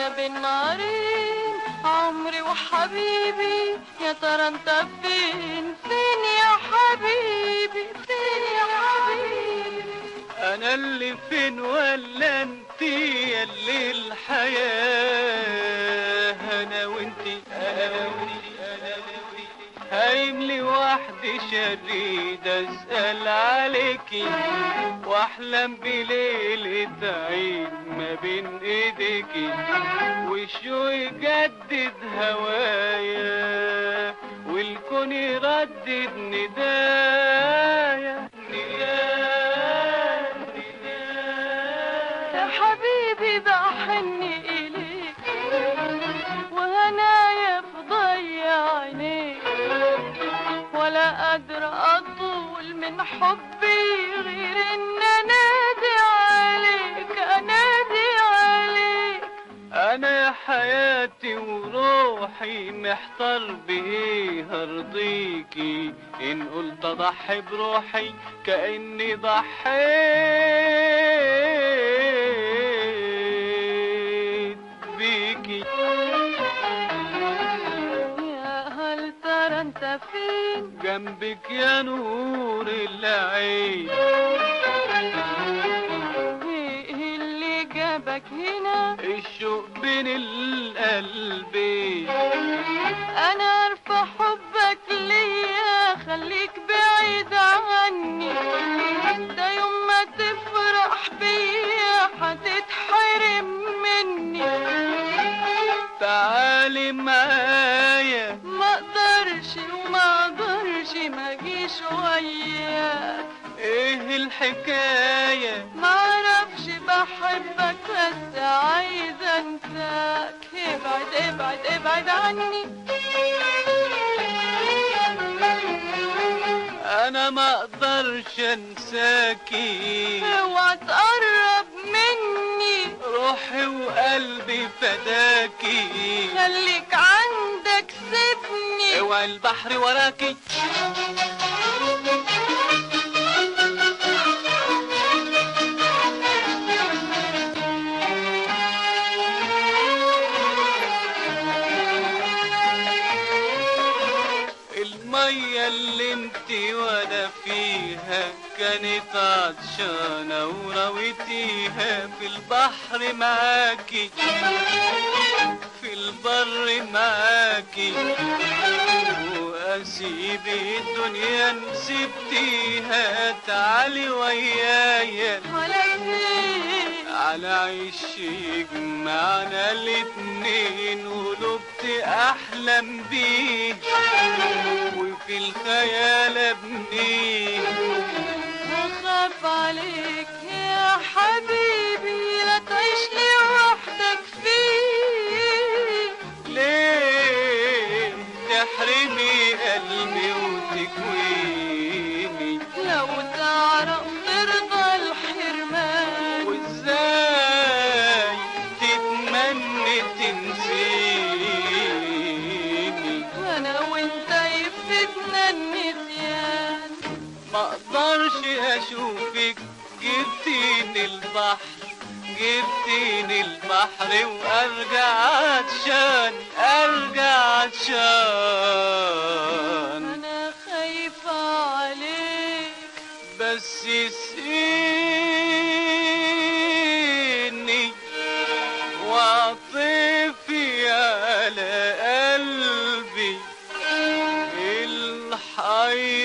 انا بين نارين، عمري وحبيبي يا ترى انت فين؟ فين يا حبيبي؟ فين يا حبيبي؟ انا اللي فين ولا انت يا اللي الحياة؟ انا وانتي، انا وانتي، انا وانتي، هايم لوحدي شريد اسأل عليكي، واحلم بليلة عيد ما بين ايديكي، وشو يجدد هوايا والكون يردد ندايا ندايا ندايا. يا حبيبي بحن اليك وهنايا في ضيع عينيك، ولا قادرة اطول من حبي غير ان انادي عليك، انادي عليك. انا يا حياتي وروحي محتار بايه هرضيكي، ان قلت اضحي بروحي كاني ضحيت بيكي. يا هل ترى انت فين؟ جنبك يا نور العين. ايه اللي جابك هنا؟ الشوق بين القلبين. انا عارفه حبك ليا، خليك بعيد عني، ده يوم ما تفرح بيا هتتحرم مني. تعالي معايا. ما اقدرش وما اقدرش ما اجيش وياك. ايه الحكاية؟ معرفش بحبك بس عايزة انساك. ابعد ابعد ابعد عني. انا ما اقدرش انساكي. اوعى تقرب مني، روحي وقلبي فداكي. خليك عندك سيبني، اوعى البحر وراكي. المية اللي انتي وانا فيها كانت عطشانة ورويتيها، في البحر معاكي في البر معاكي، واسيب الدنيا نسيبتيها. تعالي ويايا على فين؟ على عيش يجمعنا الاتنين، ولبت احلم بيه وفي الخيال ابنيه. اخاف عليك يا حبيبي لا تعيش لوحدك فيه. ليه تحرمي قلبي وتكويني؟ لو تعرف ترضى الحرمان، وازاي تتمني تنسيني؟ انا وانت يفيدنا النسيان. ما اقدرش اشوفك، جبتيني البحر، جبتيني البحر وارجع عطشان، ارجع عطشان. انا خايفة عليك بس سقيني وعطفي على قلبي الحيران.